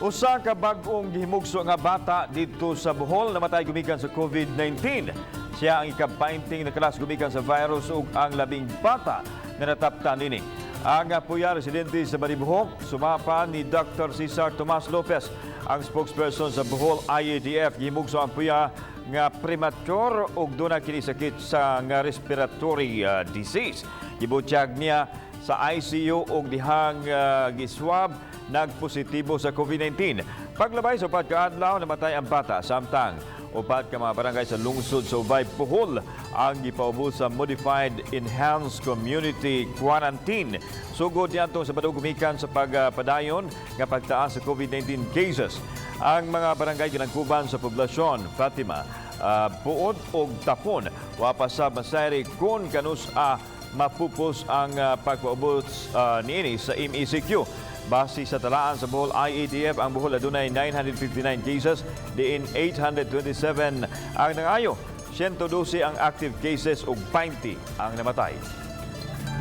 Usa ka bag-ong gihimugso nga bata didto sa Bohol namatay gumikan sa COVID-19. Siya ang ika-20 nakalas gumikan sa virus ug ang labing bata nga nataptan nini. Ang puya residente sa Maribojoc, sumapa ni Dr. Cesar Tomas Lopez, ang spokesperson sa Bohol IATF. Gihimugso ang puya nga premature ug duna kini sakit sa nga respiratory disease. Gibutyag niya sa ICU ug dihang giswab nagpositibo sa COVID-19. Paglabay sa 4 ka adlaw, namatay ang bata, samtang 4 ka mga barangay sa lungsod sa Ubay, Bohol ang gipaubos sa Modified Enhanced Community Quarantine. Sugod niadtong Sabado gumikan sa pagpadayon nga pagtaas sa COVID-19 cases. Ang mga barangay ginangkuban sa poblasyon, Fatima, Puod ug Tapon. Wa pa sa masayri kung kanus-a mapupos ang pagpaubos niini sa MECQ. Base sa talaan sa Bohol IATF, ang Bohol adunay 959 cases, diin 827 ang nangayo. 112 ang active cases ug 20 ang namatay.